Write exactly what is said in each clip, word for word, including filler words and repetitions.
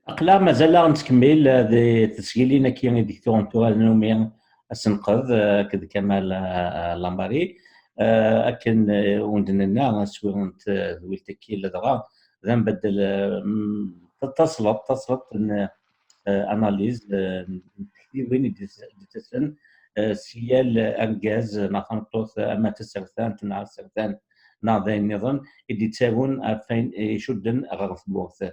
Aql-aɣ mazal-aɣ nettkemmil, eh, di tesgilin-agi i deg tuɣen tura numi asenqed, eh, akked Kamal, eh, Lamari. Eh, akken, eh, wen d-nenna, aswir n tedwilt-agi ladɣa d ambeddel, eh, m-, tasleḍt, tasleḍt n, eh, analyse, eh, n tektiwin i d-, d-ttasen, eh, si yal argaz neɣ tameṭṭut, eh, ama d tasertant neɣ asertan neɣ d ayen nniḍen, i d-yettagun ɣef wayen icudden ɣer tmurt.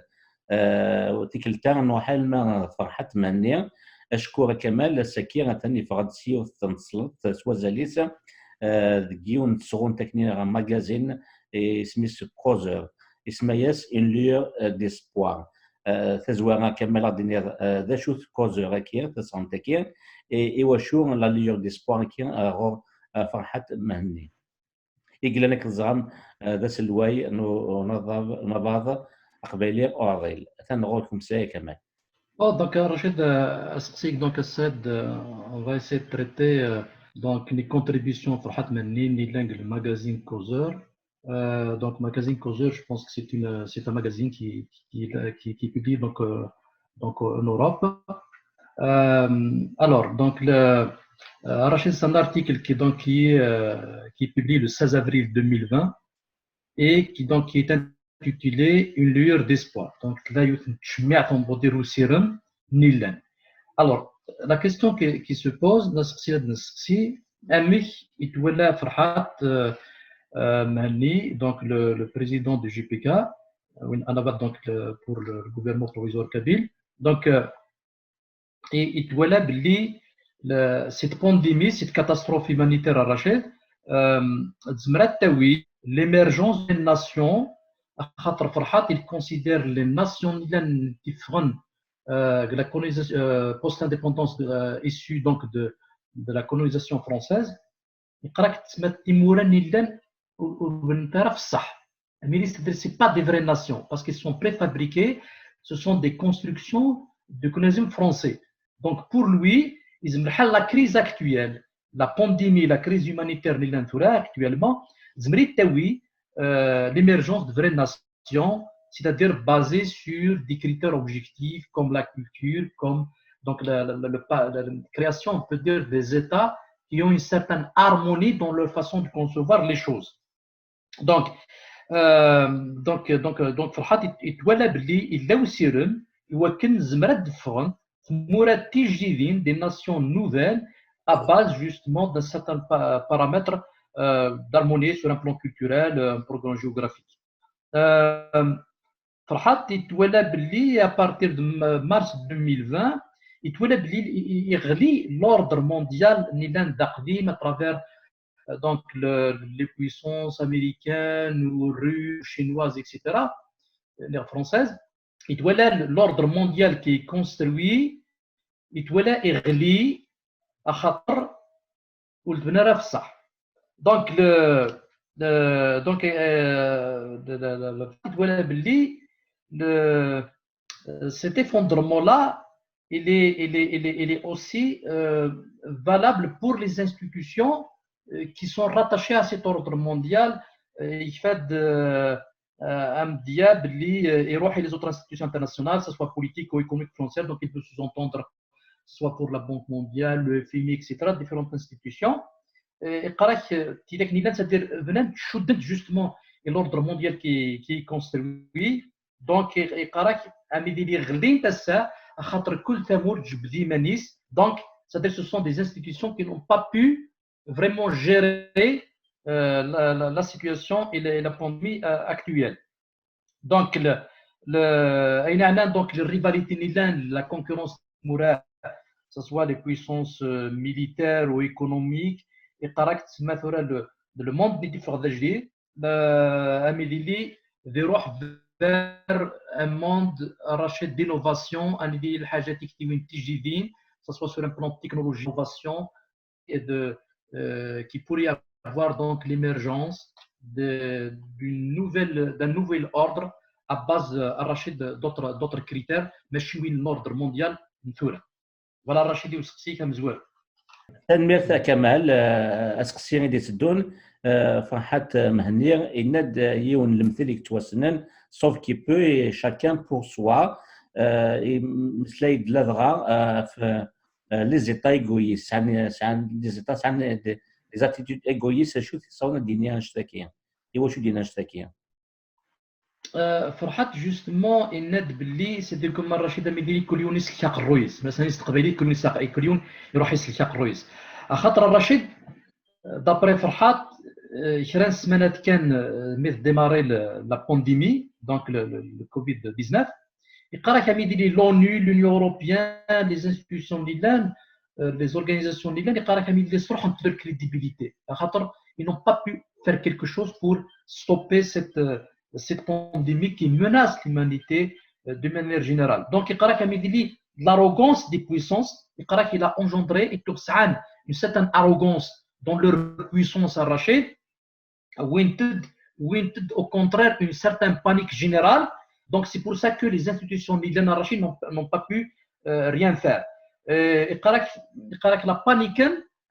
Eh, tikkelt-a nruḥ alma d Ferḥat Mhenni. Acku a Kamal, ass-agi atan yeffeɣ-d s yiwet n tesleḍt s wazal-is, eh, deg yiwen n tesɣunt akken ɣer magazine, eh, isem-is Causeur. Isma-yas Une lueur, eh, d'espoir. Eh, tazwara, a Kamal, ad d-tiniḍ, eh, d acu-t Causeur-agi, tasɣunt-agi, i, i wacu la lueur d'espoir-agi, eh, ɣur, eh, Ferḥat Mhenni? I yellan akken teẓram, eh, d aselway n u-, unabaḍ, unabaḍ aqbayli uɛḍil. Atan ɣur-kem ssya, a Kamal. Oh, donc, euh, Rachid, euh, aseqsi-k, donc, ass-a, euh, on va essayer de traiter, euh, donc, les contributions n Ferḥat Mhenni, nni llan deg le magazine Causeur. Euh, donc, magazine Causeur, je pense que c'est une, c'est un magazine qui, qui, qui, qui, qui publie donc, euh, donc, euh, en Europe. Euh, alors, donc, le, euh, Rachid, c'est un article qui, donc, qui, euh, qui est publié le seize avril deux mille vingt et qui, donc, qui est intitulé Une lueur d'espoir. Donc, là, il y a une chimère, on va dire, aussi, nni llan. Alors, la question qui, qui se pose, نسقسي هاد النسقسي, amek i twala Ferḥat, euh, euh, Mhenni, donc le, le président du J P K, euh, win anabaḍ, donc le, pour le, le gouvernement provisoire kabyle. Donc, euh, i, i twala belli le, cette pandémie, cette catastrophe humanitaire, a Rachid, euh, tezmer ad tawi l'émergence des nations, axaṭer Ferḥat, il considère les nations i d-yeffɣen, euh, de la colonisation, euh, post-indépendance, euh, issues donc de, de la colonisation française, yeqqar-ak tsemma timura-nni llan ur, ur bennent ara ɣef ṣṣeḥ. Mais c'est-à-dire, c'est pas des vraies nations, parce qu'elles sont préfabriquées, ce sont des constructions du colonialisme français. Donc, pour lui, yezmer lḥal la crise actuelle, la pandémie, la crise humanitaire nni llan tura actuellement, tezmer ad tawi, euh, l'émergence de vraies nations, c'est-à-dire basées sur des critères objectifs comme la culture, comme donc la, la, la, la, la création, on peut dire, des États qui ont une certaine harmonie dans leur façon de concevoir les choses. Donc, euh, donc, donc, donc, Ferḥat, i, i twala belli yella usirem i wakken zemrent ad d-ffɣent tmura tijdidin, des nations nouvelles, à base justement d'un certain pa-, paramètre, euh, d'harmonie sur un plan culturel, un programme géographique. Euh, Ferḥat i twala belli, à partir de ma-, mars deux mille vingt, i twala belli i, i, yeɣli l'ordre mondial nni llan d aqdim à travers, euh, donc le, les puissances américaines ou russes, chinoises, et cetera, les françaises. I twala l'ordre mondial qui est construit, i twala yeɣli axaṭer ur d-tebna ara ɣef ṣṣeḥ. Donc, le, le, donc, euh, le, le, le, le, i twala belli le, euh, cet effondrement-là, il est, il est, il est, il est aussi, euh, valable pour les institutions, euh, qui sont rattachées à cet ordre mondial. Euh, il fait de, euh, un diable, euh, et les autres institutions internationales, que ce soit politique ou économique, financière, donc il peut sous-entendre, que ce soit pour la Banque mondiale, le F M I, et cetera, différentes institutions. Euh, yeqqar-ak, euh, tidak nni llan, c'est-à-dire, bnant, cuddent justement l'ordre mondial qui, qui est construit. Donc, yeqqar-ak, am idili ɣlint ass-a, axaṭer kul tamurt tjebbed iman-is. Donc, c'est-à-dire, ce sont des institutions qui n'ont pas pu vraiment gérer, euh, la, la, la situation et la, la pandémie, euh, actuelle. Donc, le, le, ayen yeɛnan, donc, les rivalités nni llan, la concurrence, que ce soit les puissances, euh, militaires ou économiques, yeqqar-ak tsemma tura le, le monde nni d-yeffeɣ d ajdid, euh, am idili, d iruḥ vers un monde, a Rachid, d'innovation, am idili lḥaǧat tiktiwin tijdidin, que ce soit sur un plan de technologie, innovation, et de, euh, qui pourrait avoir donc l'émergence de, d'une nouvelle, d'un nouvel ordre à base, euh, a Rachid, d'autres, d'autres critères, mačči win l'ordre mondial n tura. Voilà, Rachid, i useqsi-k amezwaru. Tanemmirt a Kamal, eh, aseqsi i d-iteddun, eh, Ferḥat Mhenni, yenna-d, eh, yiwen n lemtel i yettwassnen, sauve qui peut et chacun pour soi. euh, imeslay-d ladɣa, euh, ɣef, euh, les états égoïstes, sɛan, sɛan les états, sɛan des, des attitudes égoïstes, acu t-iṣawen ad d-yini annect-agi? Iwacu d-yenna annect-agi? Euh, Ferḥat, justement, yenna-d belli, c'est-à-dire comme Rachid Amidili, kul yiwen isellek aqerruy-is. Masalan, s teqbaylit, kul yiwen isellek, kul yiwen iruḥ isellek aqerruy-is. Axaṭer Rachid, euh, d'après Ferḥat, euh, kra n ssmanat kan, euh, mi tdémarrer le, la pandémie, donc le, le, le covid dix-neuf, yeqqar-ak Amidili, l'ONU, l'Union européenne, les institutions n yellan, euh, les organisations n yellan, yeqqar-ak Amidili sruḥent leur crédibilité. Axaṭer, ils n'ont pas pu faire quelque chose pour stopper cette, euh, cette pandémie qui menace l'humanité, euh, de manière générale. Donc, yeqqar-ak Amidili, l'arrogance des puissances, yeqqar-ak, il a engendré, et une certaine arrogance dans leur puissance à Rachid, wwint-d, wwint-d au contraire une certaine panique générale. Donc, c'est pour ça que les institutions n yellan à Rachid n'ont, n'ont pas pu, euh, rien faire. Euh, yeqqar-ak, yeqqar-ak la panique,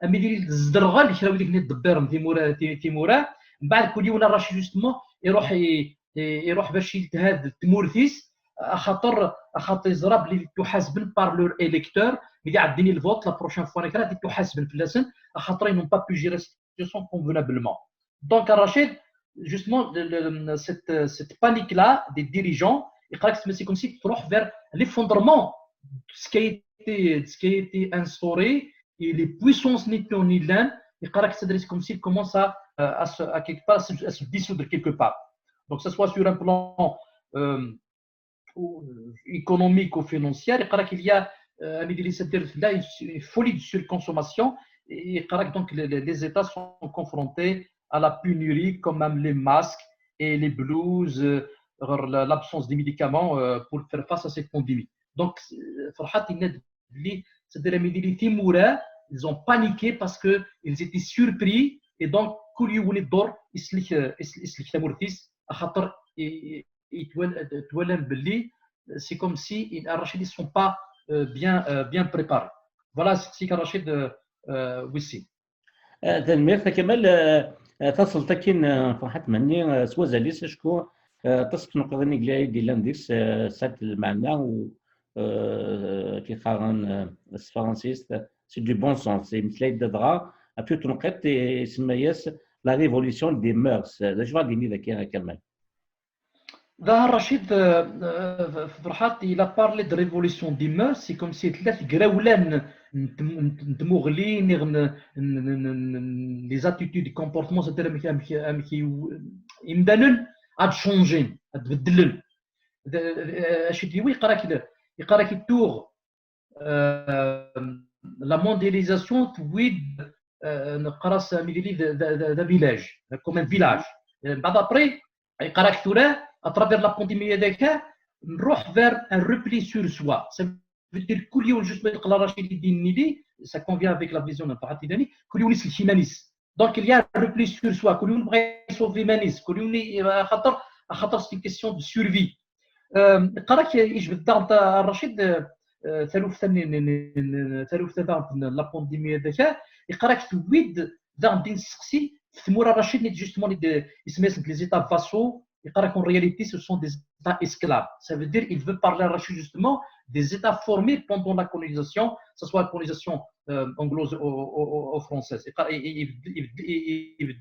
Amidili tezderɣel kra wid i ken-ittḍebbiren timura, ti-, timura. Mbeɛd kul yiwen a Rachid, justement, iruḥ i, i, iruḥ bac yeltehad d tmurt-is, axaṭer, axaṭer yeẓra belli ad t-ḥasben par leurs électeurs, mi d-iɛeddin i lvot, la prochaine fois, ad t-ḥasben fell-asen, axaṭer ils n'ont pas pu gérer la situation convenablement. Donc, Rachid, justement, le, le, cette, cette panique-là des dirigeants, yeqqar-ak, c'est comme si tṛuḥ vers l'effondrement de ce qui a été, de ce qui a été instauré, et les puissances n yellan, yeqqar-ak, c'est comme s'il commence à, euh, à se, à quelque part, à se, à se dissoudre quelque part. Donc, que ce soit sur un plan, euh, ou, euh, économique ou financier, yeqqar-ak, il y a, euh, Amidili, c'est-à-dire, là, une, une folie de surconsommation, et yeqqar-ak, donc, les, les, les États sont confrontés à la pénurie, quand même les masques et les blouses, euh, l'absence des médicaments, euh, pour faire face à cette pandémie. Donc, euh, Ferḥat yenna-d belli, c'est-à-dire, Amidili, timura, ils ont paniqué parce que ils étaient surpris, et donc, kul yiwen iḍur, isellek, euh, isellek tamurt-is, axaṭer i, i, i twalan belli, c'est comme si, Rachid, ils sont pas, euh, bien, euh, bien préparés. Voilà, c'est ce que Rachid, euh, euh, aussi. Tanemmirt a Kamal. Eh, eh, tasleḍt akkin, eh, Ferḥat Mhenni, eh, s wazal-is, acku, eh, aṭas n tnuqḍin i yella-, i d-yellan deg-s, eh, sɛant lmeɛna u, eh, akken qqaren, eh, s tefransist, c'est du bon sens. Yemeslay-d dɣa ɣef yiwet n tneqqiḍt i, isemma-yas la révolution des mœurs. D acu ara d-yini dagi a Kamal? Dɣa Rachid, euh, euh, Ferḥat, il a parlé de révolution des mœurs, c'est comme si tella tegrawla n, n, n tmuɣli, neɣ n, n, n, n, n, les attitudes, comportements, c'est-à-dire amek, amek, amek i, imdanen ad changin, ad beddlen. D, euh, acu d yiwi, yeqqar-ak, yeqqar-ak, tuɣ euh, la mondialisation tewwi-d, euh, neqqar-as Amidili d, d, d, d village, comme un village. Euh, mbeɛd après, yeqqar-ak tura, à travers la pandémie, nruḥ vers un repli sur soi. Ça veut dire, kul yiwen, juste ma yeqqel Rachid i d-yenna, ça convient avec la vision n Ferḥat Idani, kul yiwen isellek iman-is. Donc, il y a un repli sur soi. Kul yiwen yebɣa isauver iman-is. Kul yiwen, axaṭer, axaṭer, c'est une question de survie. Euh, yeqqar-ak, yejbed daɣen Rachid, euh, taluft-a n, n, n, n, taluft-a daɣen n la pandémie, daka, yeqqar-ak, tewwi-d daɣen din tseqsi f tmura, Rachid, nit justement, i d, isemma-yasent les États vassaux, yeqqar-ak, en réalité, ce sont des États esclaves. Ça veut dire, il veut parler, Rachid, justement, des États formés pendant la colonisation, que ce soit la colonisation, euh, anglo-française.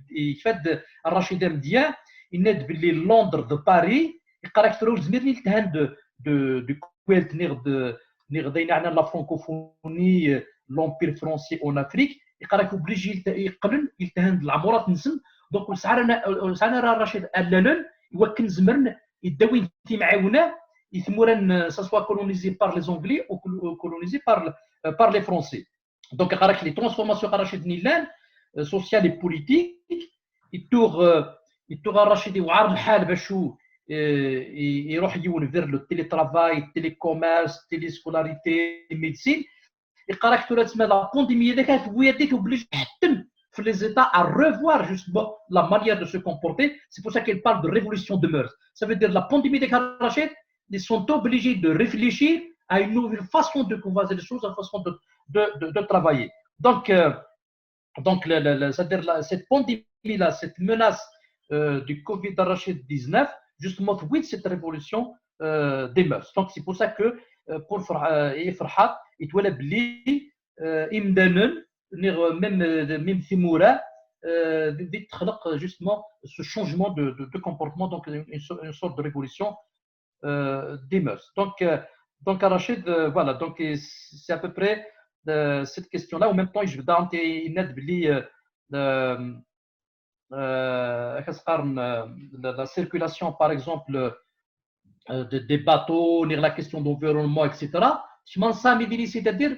Yekfa-d Rachid amedya, yenna-d belli Londres d Paris, yeqqar-ak, tura ur zmiren ad ltehun de, de, de Kuwait, neɣ de, neɣ d ayen yeɛnan la francophonie, l'empire français en Afrique, yeqqar-ak, obligé yeqqlen, ltehun d lɛemrat-nsen, donc ur sɛan ara, ur sɛan ara, Rachid, allalen i wakken zemren ad d-awin timɛiwna i tmura n, ça soit colonisé par les Anglais ou col-, colonisé par le, euh, par les Français. Donc, yeqqar-ak, les transformations, yeqqar-ak, i d-yellan, euh, sociales et politiques, i tuɣ, euh, i tuɣ Rachid, iwɛer lḥal bac u, euh, i, iruḥ yiwen vers le télétravail, télécommerce, téléscolarité, médecine. Yeqqar-ak, tura, tsemma la pandémie, dak, tewwi-d, obligé ḥetten f les États à revoir justement la manière de se comporter. C'est pour ça qu'il parle de révolution de mœurs. Ça veut dire, la pandémie, dak, Rachid, ils sont obligés de réfléchir à une nouvelle façon de concevoir les choses, une façon de, de, de, de travailler. Donc, euh, donc le, le, le, c'est-à-dire la, cette pandémie-là, cette menace, euh, du covid dix-neuf, justement, oui, cette révolution, euh, des mœurs. Donc c'est pour ça que, euh, pour Fer- euh, et Ferhat, il doit l'oublier, euh, imdanen, même, même timura, euh, justement ce changement de, de, de comportement, donc une, une sorte de révolution, euh, des mœurs. Donc, euh, donc Rachid, euh, voilà, donc c'est à peu près, euh, cette question-là. En même temps, je vais donner une aide, euh, euh, la, la circulation, par exemple, euh, de, des bateaux, la question d'environnement, et cetera. Je pense ça, c'est-à-dire,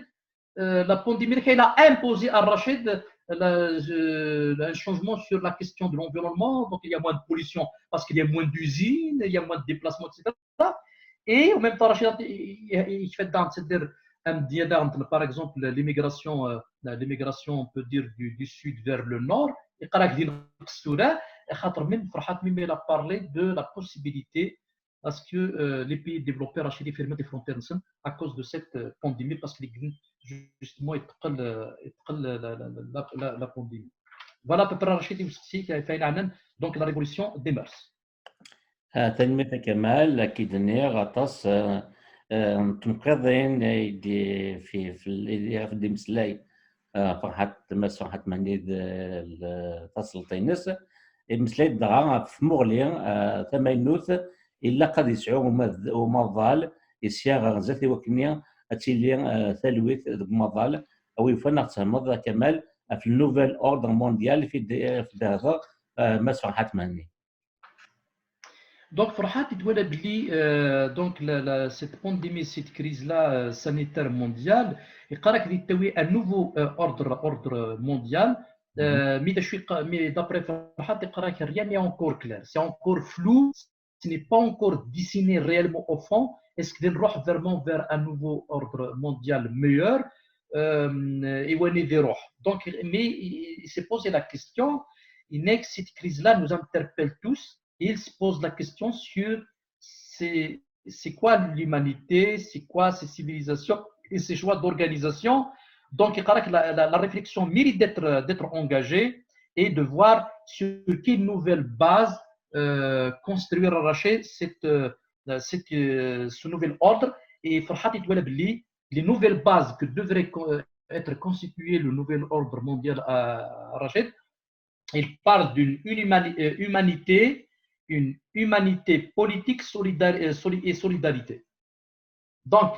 euh, la pandémie, elle a imposé à Rachid la, euh, un changement sur la question de l'environnement. Donc, il y a moins de pollution parce qu'il y a moins d'usines, il y a moins de déplacements, et cetera. Et en même temps, Rachid, il fait, c'est-à-dire, par exemple, l'immigration, euh, l'immigration, on peut dire, du, du sud vers le nord, et même Ferhat, même il a parlé de la possibilité parce que, euh, les pays développés, Rachid, ferment des frontières à cause de cette, euh, pandémie, parce que justement, il y a la, la, la, la pandémie. Voilà à peu près, Rachid, donc la révolution des mœurs. Tanemmirt a Kamal, ad k-id-nniɣ aṭas, eh, n tenqiḍin ay d-, fi, fi, i ɣef d-imeslay, eh, Ferḥat, Mass Ferḥat Mhenni d, d taṣelt-ines. Imeslay-d dɣa ɣef tmuɣli, eh, tamaynut, ilaq ad yesɛu uma-, umaḍal i sya ɣer zdat, i wakken ad tili, eh, talwit deg umaḍal, a wi yufan ad ɣ-tfehmeḍ a Kamal ɣef le nouvel ordre mondial, fi d-, fi d-ihder, eh, Mass Ferḥat Mhenni. Donc, Ferhat, il doit l'oublier, euh, donc, la, la, cette pandémie, cette crise-là, euh, sanitaire mondiale, et il y a un nouveau, euh, ordre, ordre mondial. Euh, mais, mais d'après Ferhat, rien n'est encore clair. C'est encore flou, ce n'est pas encore dessiné réellement au fond. Est-ce qu'il va vraiment vers un nouveau ordre mondial meilleur ? Euh, et où on est des rois. Donc, mais il, il s'est posé la question, il est que cette crise-là nous interpelle tous, il se pose la question sur c'est, c'est quoi l'humanité, c'est quoi ces civilisations et ces choix d'organisation. Donc, la, la, la réflexion mérite d'être, d'être engagée et de voir sur quelle nouvelle base, euh, construire, Rachid, cette, euh, cette, euh, ce nouvel ordre. Et Ferhat, il doit l'oublier, les nouvelles bases que devrait co-, être constitué le nouvel ordre mondial à, à Rachid, il parle d'une, une humani-, euh, humanité, une humanité politique, solidar-, euh, soli-, et solidarité. Donc,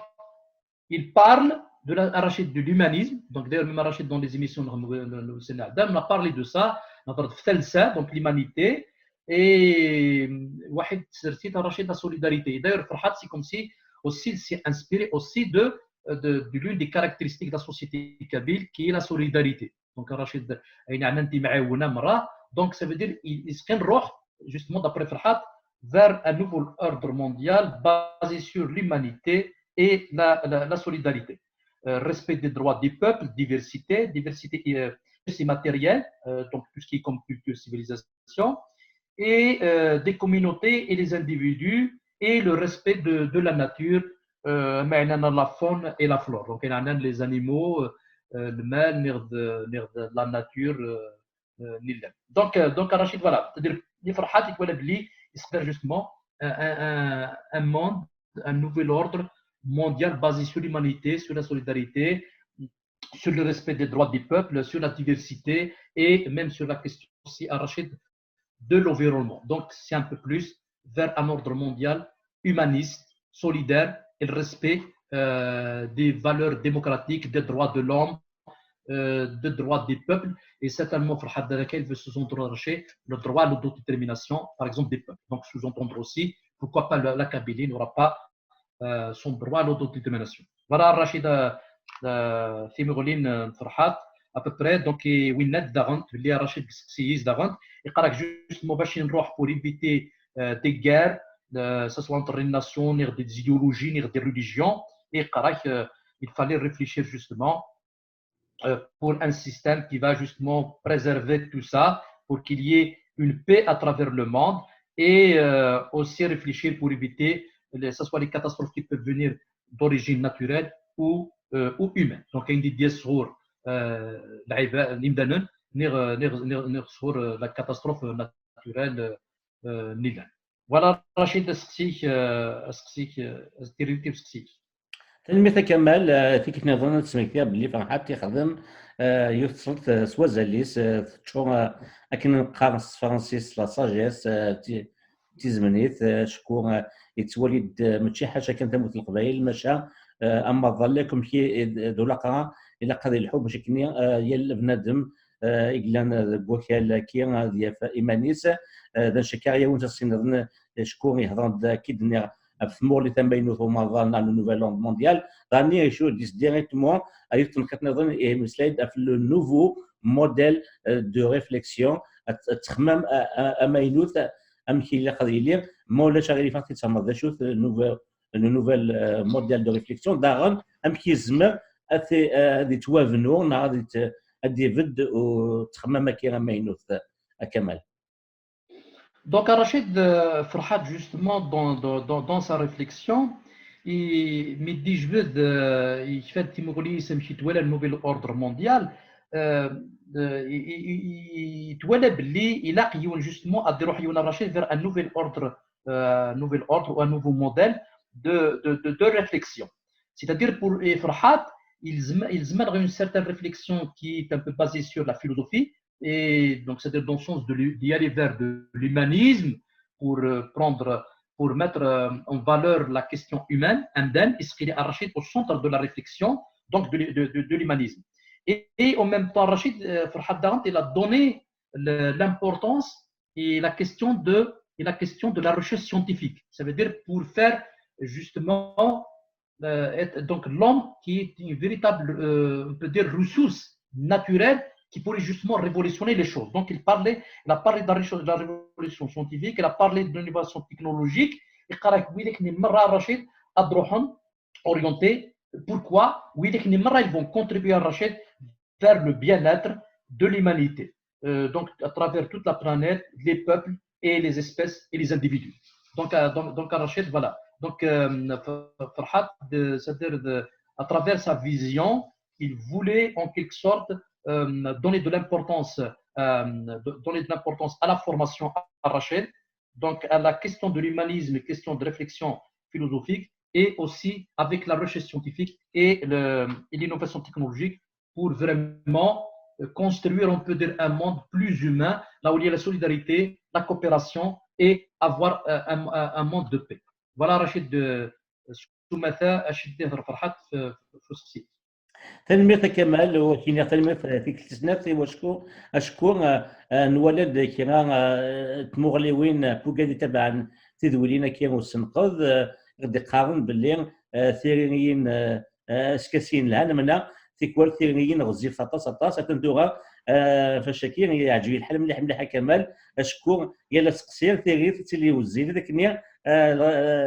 il parle de la, Rachid, de l'humanisme. Donc, d'ailleurs, même Rachid, dans les émissions, on a parlé de ça, on a parlé de ça, donc l'humanité, et, euh, واحد تسرتيت Rachid, la solidarité. Et d'ailleurs, Ferhat, c'est comme si aussi, il s'est inspiré aussi de, de, de l'une des caractéristiques de la société kabyle, qui est la solidarité. Donc, Rachid, il y a un anti. Donc, ça veut dire, il, il se justement, d'après Ferhat, vers un nouvel ordre mondial basé sur l'humanité et la, la, la solidarité. Euh, respect des droits des peuples, diversité, diversité, euh, c'est matériel, euh, donc tout ce qui est comme culture, civilisation, et, euh, des communautés et les individus, et le respect de, de la nature, euh, la faune et la flore. Donc, il y a les animaux, euh, le mal, la nature, euh, euh, donc, euh, donc, Rachid, voilà. C'est-à-dire, il y a Ferhat, il doit l'oublier, il espère justement un, un, un, un monde, un nouvel ordre mondial basé sur l'humanité, sur la solidarité, sur le respect des droits des peuples, sur la diversité et même sur la question aussi, Rachid, de l'environnement. Donc, c'est un peu plus vers un ordre mondial humaniste, solidaire, et le respect, euh, des valeurs démocratiques, des droits de l'homme, euh, des droits des peuples. Et certainement, Ferhat, il veut se rattacher le droit à l'autodétermination, par exemple, des peuples. Donc, sous-entendre aussi, pourquoi pas la, la Kabylie n'aura pas, euh, son droit à l'autodétermination. Voilà, Rachid, euh, euh, Ferhat, à peu près. Donc, وين داغنت اللي رشيد سيز داغنت يقراك justement باش نروح pour éviter, euh, des guerres, euh, ce soit entre les nations, des idéologies, des religions, et يقراك, euh, il fallait réfléchir justement, euh, pour un système qui va justement préserver tout ça, pour qu'il y ait une paix à travers le monde, et, euh, aussi réfléchir pour éviter, que ce soit les catastrophes qui peuvent venir d'origine naturelle ou, euh, ou humaine. Donc, il y a des, euh, la catastrophe naturelle, euh, Voilà, Rachid, aseqsi-k, euh, aseqsi-k, euh, tiririt i useqsi-k. Tanemmirt a Kamal. Eh, tikkelt nniḍen ad d-smektiɣ belli Ferḥat yexdem, eh, yiwet tesleḍt, eh, s wazal-is, eh, teččur, eh, akken neqqar s tefransist, la sagesse, eh, ti-, tizemnit, eh, acku, eh, yettwali-d, eh, mačči ḥaca kan tamurt n Leqbayel, maca, eh, amaḍal akk amek i, i, d ulaqra, ilaq ad ilḥu bac akken, eh, yal bnadem, eh, i yellan deg wakal-agi ad yaf iman-is. Eh, d acu akka yiwen ass-nniḍen, acku yehder-d, akka i d-nniɣ, ɣef tmuɣli tamaynut umaḍal neɣ le nouvel ordre mondial. Dani, je dis directement, a yiwet tenqiḍt nniḍen, imeslay-d ɣef le nouveau modèle, euh, de réflexion, ad, ad texmam, a, a, amaynut, amek ilaq ad yili, ma ulac aɣilif ad t-id-tsemmeḍ d acu-t, le nouvel, le nouvel, euh, modèle de réflexion, daɣen amek yezmer ad, t- ad yettwabnu neɣ ad, yet- ad d-ibedd u- ttexmam-agi amaynut, a Kamal. Donc, Rachid, euh, Ferhat, justement, dans, dans, dans, dans sa réflexion, il, mi d-yejbed, euh, yekfa-d timuɣli-is amek yettwala le nouvel ordre mondial, euh, euh, i- i- i- yettwala belli ilaq yiwen, justement, ad iruḥ yiwen Rachid vers un nouvel ordre, euh, nouvel ordre ou un nouveau modèle de, de, de, de réflexion. C'est-à-dire, pour et Ferhat, il zem- il zman une certaine réflexion qui est un peu basée sur la philosophie, et donc c'est-à-dire dans le sens de l'hu- d'y aller vers de l'humanisme pour euh, prendre, pour mettre euh, en valeur la question humaine, and then inscrire Rachid au centre de la réflexion, donc de, l'hu- de, de, de l'humanisme. Et, et en même temps, Rachid, euh, Ferhat Daran, il a donné le- l'importance et la question de et la question de la recherche scientifique. Ça veut dire pour faire justement euh, être donc l'homme qui est une véritable, euh, on peut dire, ressource naturelle qui pourrait justement révolutionner les choses. Donc il parlait, il a parlé de la, récho- de la révolution scientifique, il a parlé de l'innovation technologique, et Karak Wilek Nimra Rachid Adrohan orienté. Pourquoi Wilek Nimra, ils vont contribuer à Rachid vers le bien-être de l'humanité, euh, donc à travers toute la planète, les peuples et les espèces et les individus. Donc, euh, donc, donc Rachid, voilà. Donc, euh, F- Ferhat, de- c'est-à-dire de- à travers sa vision, il voulait en quelque sorte euh, donner de l'importance, euh, de- donner de l'importance à la formation à Rachid, donc à la question de l'humanisme, question de réflexion philosophique, et aussi avec la recherche scientifique et le- et l'innovation technologique pour vraiment euh, construire, on peut dire, un monde plus humain, là où il y a la solidarité, la coopération et avoir euh, un, un- un monde de paix. Voilà, Rachid, de Soumata, Achid Dehr Ferhat, Foussousi. Tanemmirt a Kamal, u kiniɣ tanemmirt tikkelt snat, i wacku, acku, eh, eh, nwala-d kra, eh, tmuɣliwin, eh, tugad itabaɛen tidwilin-agi usenqed, eh, i ɣ-d-iqqaren belli, eh, tiriyin, eh, eh, askasi yelhan, amna, tikwal tiriyin ɣezzifet aṭas, aṭas, atan tura, eh, facaki, yeɛǧeb-iyi lḥal mliḥ, mliḥ a Kamal, acku yal aseqsi, tiririt, ad tili wezzilet, akken, eh,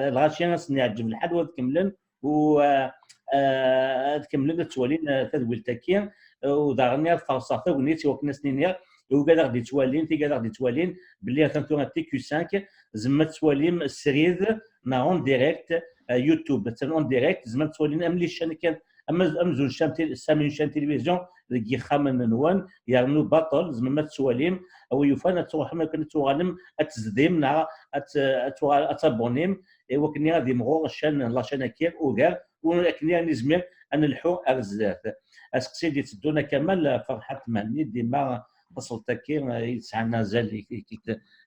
lɣaci ad sen-yeɛǧeb lḥal, u ad kemmlen, u, eh, eh, ad kemmlen ad ttwalin, eh, tadwilt-agi, eh, u daɣen ad farṣeɣ tagnit i wakken ad sen-iniɣ i wigad aɣ-d-ittwalin, tigad aɣ-d-ittwalin, belli atan tura T Q cinq, zemma ad twalim srid neɣ en direct, eh, YouTube, atan en direct, zemma ad twalim am les chaînes kan, am, amzun ccan til- Sami une chaîne télévision deg yixxamen-nwen, yernu baṭel, zemma ad twalim, a wi yufan ad truḥem akken ad tuɣalem, ad tezdim neɣ ad t- ad tuɣal- ad tabunim, i wakken ad imɣur ccan, la chaîne-agi ugar, u akken ad nizmir ad nelḥu ar zdat. Aseqsi d-itteddun a Kamal, Ferḥat Mhenni, dima taseḍt-agi, eh, i yesɛan azal i, i, i,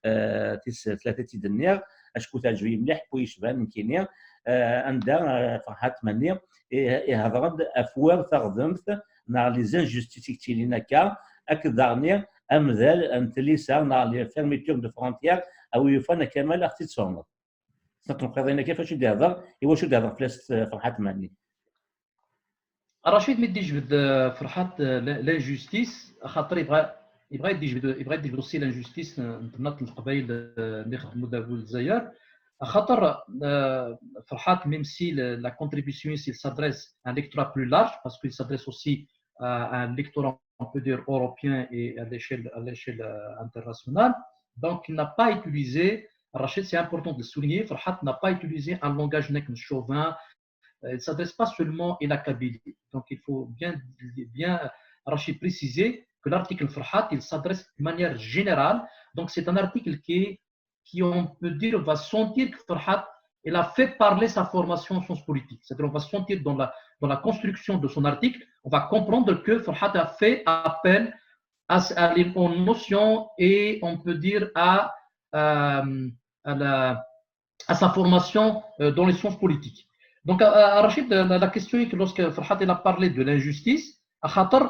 eh, tis tlata i d-nniɣ, acku teɛǧeb-iyi mliḥ, wi yecban nekkini, eh, anda, eh, Ferḥat Mhenni i- ihedṛen-d ɣef war taɣdemt neɣ les injustices i yettilin akka, akked daɣen amdal n tlisa neɣ les fermetures de frontières, a wi yufan a Kamal ad ɣ-t-id-tesɛuneḍ. Snat tneqqiḍin-agi, ɣef wacu d-ihder, i wacu d-ihder fell-as, eh, Ferḥat Mhenni? Rachid, mi d-yejbed, eh, Ferḥat, eh, l- l'injustice, axaṭer yebɣa, yebɣa ad d-yejbed, yebɣa ad d-yejbed aussi l'injustice n n temnaḍt n Leqbayel, eh, mi xeddem udabu n Lezzayer. Axaṭer, eh, Ferḥat, même si le- la contribution ici, il s'adresse à un électorat plus large, parce qu'il s'adresse aussi à un électorat, on peut dire, européen et à l'échelle, à l'échelle, euh, internationale. Donc, il n'a pas utilisé, Rachid, c'est important de le souligner, Ferhat n'a pas utilisé un langage nek chauvin, euh, il ne s'adresse pas seulement à la Kabylie. Donc, il faut bien, bien, Rachid, préciser que l'article Ferhat, il s'adresse de manière générale. Donc, c'est un article qui est qui, on peut dire, on va sentir que Ferhat, il a fait parler sa formation en sciences politiques. C'est-à-dire, on va sentir dans la, dans la construction de son article, on va comprendre que Ferhat a fait appel à, à une notion et, on peut dire, à, euh, à, la, à sa formation euh, dans les sciences politiques. Donc, à, à Rachid, la, la question est que lorsque Ferhat il a parlé de l'injustice, à خاطر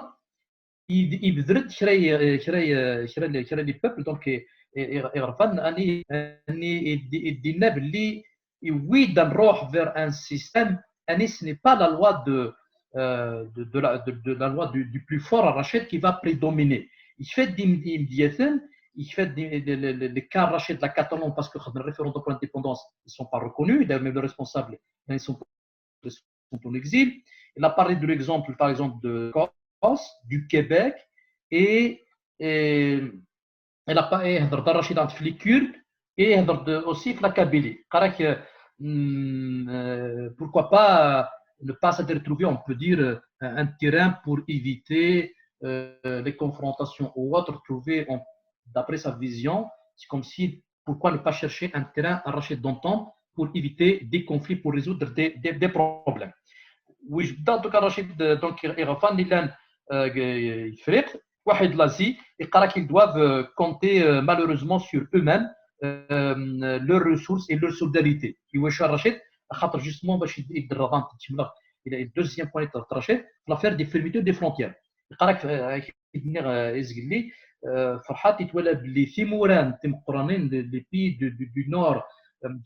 يبذرد كرا كرا كرا كرا les peuples, donc يغرفان اني اني يدينا باللي يويد نروح vers un système اني ce n'est pas la loi de euh, de, de, la, de, de la loi du, du plus fort, Rachid, qui va prédominer. Il fait des médiateurs, il fait des, des, des, des cas, Rachid, de la Catalogne, parce que le référendum pour l'indépendance, ils ne sont pas reconnus, d'ailleurs même le responsable, ils sont sont en exil. Il a parlé de l'exemple, par exemple, de Corse, du Québec, et, et il a pas يهضر Rachid في les Kurdes, et يهضر aussi في la Kabylie. قالك, euh, pourquoi pas ne pas se retrouver, on peut dire, un terrain pour éviter euh, les confrontations ou autres, trouver, d'après sa vision, c'est comme si pourquoi ne pas chercher un terrain à Rachid d'entente pour éviter des conflits, pour résoudre des, des, des problèmes. Oui, en tout cas, Rachid, donc, يغرفان لان يفرق واحد l'Asie, يقرا qu'ils doivent compter malheureusement sur eux-mêmes, leurs ressources et leur solidarité. يواجه Rachid, خاطر justement باش يدير الرضا نتاع الشملة. Il a le deuxième point, Rachid, l'affaire des fermetures des frontières. يقرا لك يزقلي فرحات يتولى باللي ثيموران تمقرانين les pays du, du, du nord,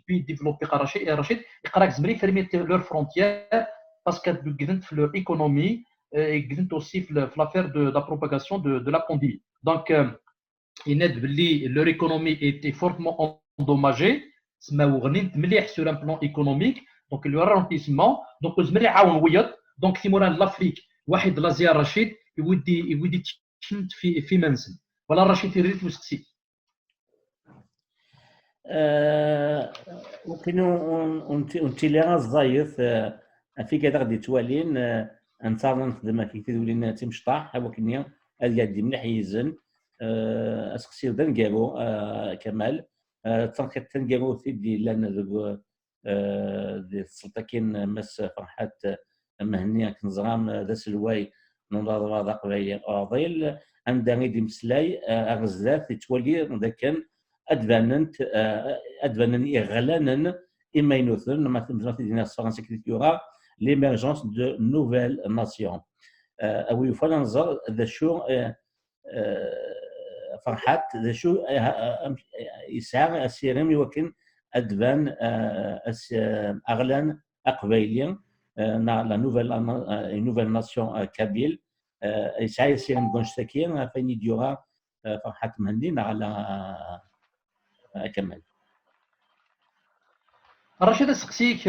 pays développés قرا Rachid, يقرا لك زمري fermer leurs frontières parce que قدنت في leur économie, قدنت aussi في l'affaire de la propagation de, de la pandémie. Donc, يناد باللي leur économie était fortement endommagée, تسمى وغنينت مليح sur un plan économique, donc le ralentissement, donc زمري يعاون ويض, donc ثيموران l'Afrique, واحد l'Asie, Rachid, يودي يودي تشمت في في منسن. Voilà Rachid, يريد وسقسي. Euh, وكاين ونتيلي غا الزايد في كذا غادي توالين انت نخدم في تدولين تمشطاح وكني هذا قاعد مليح يزن. Asqsi d aneggaru, Kamal. D tanqiḍt taneggarut i d-yellan deg, di tseḍt-agi n Mass Ferḥat Mhenni, akken teẓram, d aselway n unaḍar aqbayli uɛḍil, anda i d-imeslay ar zdat, yettwali d akken ad banent, ad banen iɣlanen imaynuten, ma tmezra tidina s tefransist yura l'émergence de nouvelles nations. A wi yufan ad nẓer d acu Ferḥat, d acu yesɛa asirem i wakken ad d-ban aɣlan aqbayli, neɣ la nouvelle, une nouvelle nation kabyle, yesɛa asirem deg wanect-agi, ɣef wayen i d-yura Ferḥat Mhenni neɣ ala Kamal? Rachid, aseqsi-k,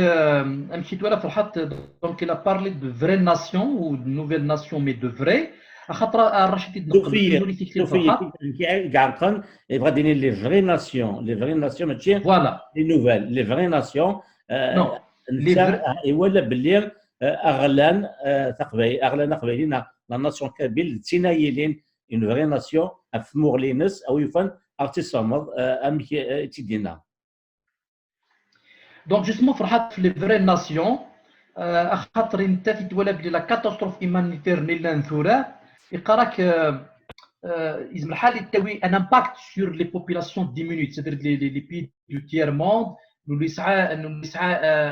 amek i twala Ferḥat, donc il a parlé de vraie nation ou de nouvelle nation, mais de vraie, axaṭer Rachid i d-neqqel, iɛerqen, yebɣa ad yini les vraies nations, les vraies nations, mačči, voilà, les nouvelles, les vraies nations. Non, les vraies. Iwala belli aɣlan, aɣlan aqbayli, la nation kabyle, d tinayilin, une vraie nation, ɣef tmuɣli-ines, a wi yufan ad ɣ-tt-tessarmeḍ, amek i tt-id-yenna. Donc, justement, Ferḥat, les vraies nations, axaṭer netta i twala belli la catastrophe humanitaire n illan tura, yeqqar-ak, yezmer lḥal yettawi un impact sur les populations diminuées, c'est-à-dire les, les, les pays du tiers monde, n ul yesɛa, n ul yesɛa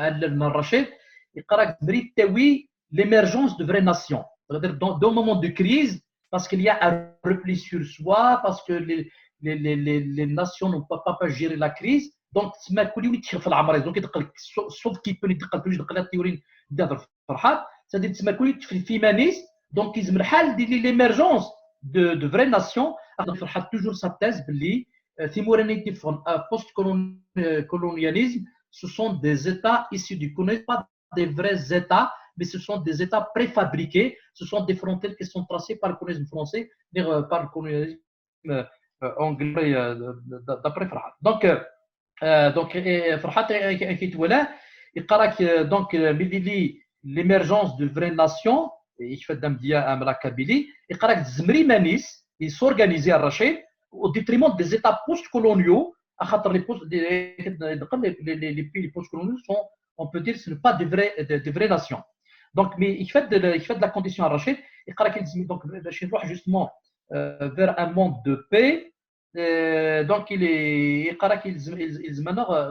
allal n Rachid, yeqqar-ak, yezmer yettawi l'émergence de vraies nations. C'est-à-dire, dans, dans un moment de crise, parce qu'il y a un repli sur soi, parce que les, les, les, les, les nations ne peuvent pas, pas gérer la crise. Donc, تسمى كل يوم يتخف العمر. Donc, يدق لك sauf qui peut يدق لك يدق لك théorie دافر فرحات. C'est-à-dire تسمى كل يوم في مانيس. Donc, يزم الحال دي l'émergence de, de vraies nations. فرحات toujours sa thèse باللي ثيمورانيتي فون post-colonialisme, ce sont des États issus du colonialisme, pas des vrais États, mais ce sont des États préfabriqués, ce sont des frontières qui sont tracées par le colonialisme français, par le colonialisme anglais, d'après Ferhat. Donc, donc Ferhat, qui voilà, il paraît que donc, l'émergence de vraies nations, il fait d'Amdia à la Kabylie, il paraît que Zmri Manis, il s'organise à Rachid au détriment des États post-coloniaux, Axaṭer les post les, les, les, les pays les post-coloniaux sont, on peut dire, ce n'est pas des vraies, des, des vraies nations. Donc, mais il fait de, il fait de la condition à Rachid, il donc justement euh, vers un monde de paix. Euh, donc, il est il, il, il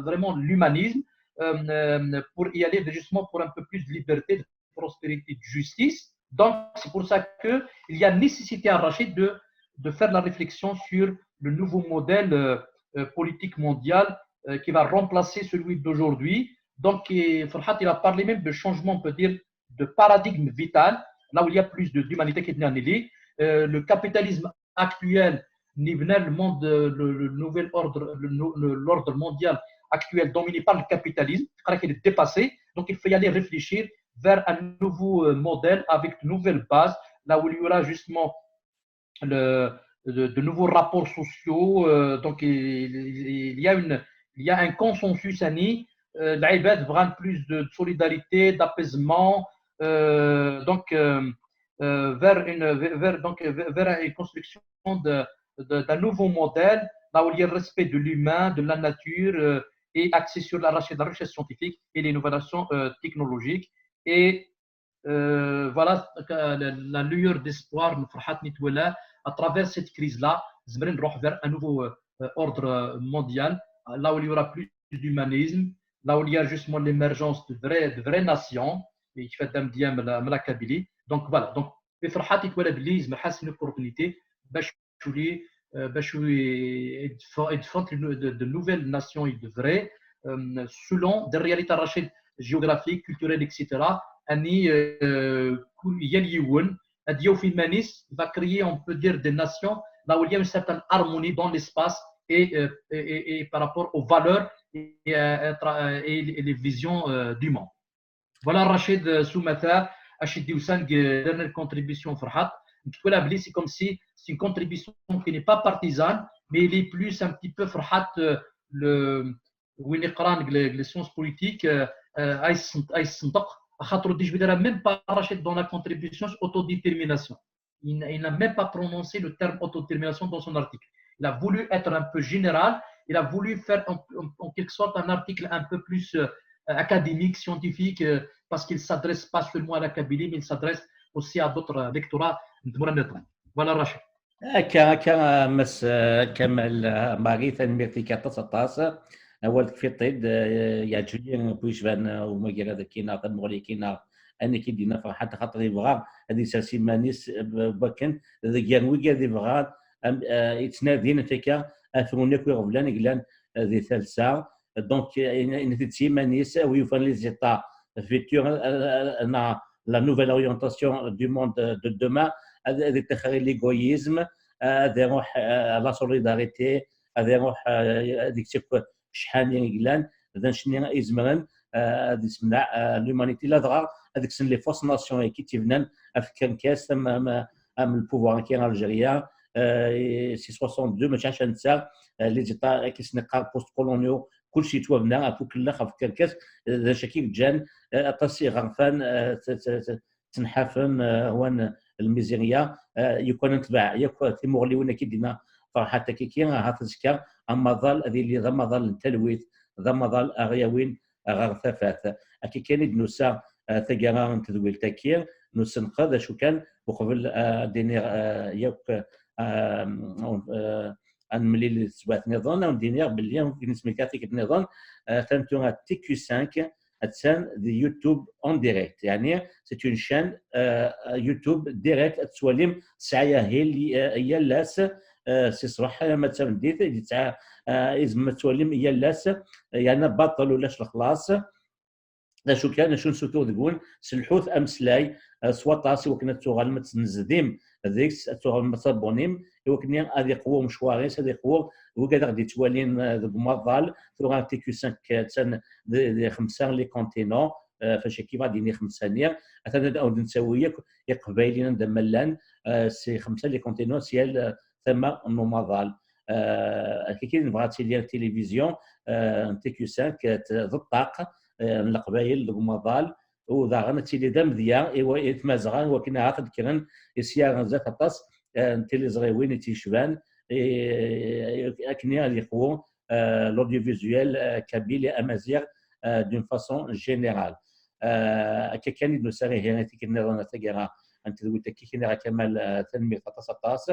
vraiment l'humanisme euh, euh, pour y aller justement pour un peu plus de liberté, de prospérité, de justice. Donc, c'est pour ça qu'il y a nécessité à Rachid de, de faire la réflexion sur le nouveau modèle euh, euh, politique mondial euh, qui va remplacer celui d'aujourd'hui. Donc, Farhat, il a parlé même de changement, on peut dire, de paradigme vital, là où il y a plus d'humanité qui est euh, le capitalisme actuel, le monde, le, le nouvel ordre, l'ordre mondial actuel dominé par le capitalisme, il est dépassé. Donc, il faut y aller réfléchir vers un nouveau euh, modèle avec de nouvelles bases, là où il y aura justement le, de, de nouveaux rapports sociaux. Euh, donc, il, il, y a une, il y a un consensus à ni. Euh, les gens veulent plus de, de solidarité, d'apaisement. Euh, donc, euh, euh, vers, une, vers, donc, vers une construction d'un nouveau modèle, là où il y a le respect de l'humain, de la nature, euh, et axé sur la, la recherche scientifique et l'innovation euh, technologique. Et euh, voilà la, la lueur d'espoir, à travers cette crise-là, nous allons vers un nouveau euh, ordre mondial, là où il y aura plus d'humanisme, là où il y a justement l'émergence de vraies, de vraies nations, et qui fait d'un diable la, la Kabylie. Donc voilà, donc, mais Farhat, il doit une opportunité, باش يولي باش يدفونت de nouvelles nations, il devrait, selon des réalités géographiques, culturelles, et cetera. Ani yal yiwen ad yawi iman-is, va créer, on peut dire, des nations là où il y a une certaine harmonie dans l'espace et, et, et par rapport aux valeurs et, et les visions du monde. Voilà, Rachid Soumata, Rachid Dioussang, dernière contribution, Farhat. C'est comme si c'est une contribution qui n'est pas partisane, mais il est plus un petit peu, Farhat, le, وين يقران les sciences politiques, يصدق خاطر ديجا même pas Rachid dans la contribution autodétermination. Il, il n'a même pas prononcé le terme autodétermination dans son article. Il a voulu être un peu général, il a voulu faire en, en, en quelque sorte un article un peu plus euh, académique, scientifique, euh, parce qu'il ne s'adresse pas seulement à la Kabylie, mais il s'adresse aussi à d'autres lectorats. Voilà, Rachid. Akka, akka, Mass Kamal Mari, tanemmirt-ik aṭas, aṭas. Awal tekfiḍ-t-id, yeɛǧeb-iyi win yecban umagrad akkin, tamuɣli akkin, ayen i d-yenna Ferḥat, axaṭer yebɣa ad isers iman-is wakken deg gar wigad yebɣan yettnadin akka ad frun akk iɣeblan i yellan di talsa. Donc, yenna-t-id s yiman-is, a wi yufan les états futurs, neɣ la nouvelle orientation du monde de demain, ad iṭixer l'égoïsme, ad iruḥ la solidarité, ad iruḥ ad ikes akk ccḥani i yellan, d annect-nni i izemren ad isemneɛ l'humanité, ladɣa ad kksen les fausses nations i k-id-ibnan ɣef tkerkas am le pouvoir-agi algérien si soixante-deux, mačči ɛac netta, les états akken i sen-neqqar post-coloniaux, kulci yettwabna ɣef ukellex, ɣef tkerkas, d acu akka i yeǧǧan aṭas iɣerfan ttenḥafen, wan lmizirya, yukan ad netbeɛ yakk timuɣliwin akka i d-yenna Ferḥat akiki, ahat azekka amaḍal ad yili d amaḍal n talwit, d amaḍal ara yawin ɣer tafat. Akka kan i d-nusa taggara n tedwilt-agi n usenqed, acu kan uqbel ad d-iniɣ yakk ad nemlil di teswiɛt nniḍen, ad wen-d-iniɣ belli akken i d-smektiɣ tikkelt nniḍen, atan tura T Q cinq attan di YouTube en direct, yeɛni c'est une chaîne YouTube direct, ad tettwalim tesɛa ahil yal ass si ṣṣbeḥ alamma d tameddit, yesɛa izem ad tettwalim yal ass, yerna baṭel ulac lexlaṣ. D acu kan, acu nsutur deg-wen, selḥut ameslay s waṭas i wakken ad tuɣalem ad tnezdim deg-s, ad tuɣalem ad tabunim, i wakken ad iqwu umecwar-is, ad iqwu wigad ad ɣ-d-yettwalin deg umaḍal. Tura T Q cinq attan di xemsa les continents, fac akka i d-yenna xemsa-nni, atan ad wen-d-nettawi yakk iqbayliyen anda ma llan si xemsa les continents, si yal tama n umaḍal. Akka i nebɣa ad tili tilivizyu n T Q cinq d ṭṭaq n leqbayel deg umaḍal, u daɣen ad tili d amedya i tmazɣa i wakken ahat ad d-kkren isyaren zdat aṭas n tiliẓriwin i tt-yecban, akken ad yeqwu euh, l'audiovisuel, euh, kabyle et amazigh, euh, d'une façon générale. Euh, akka kan i d-nusa ihi i tikkelt nniḍen a taggara n tedwilt-agi, kniɣ a Kamal, euh, tanemmirt aṭas aṭas.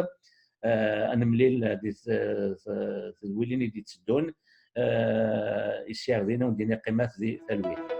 Euh, ad nemlil di t-, t-, tedwilin i d-itteddun. Euh, isirdin ad wen-d-iniɣ qqimet di talwit.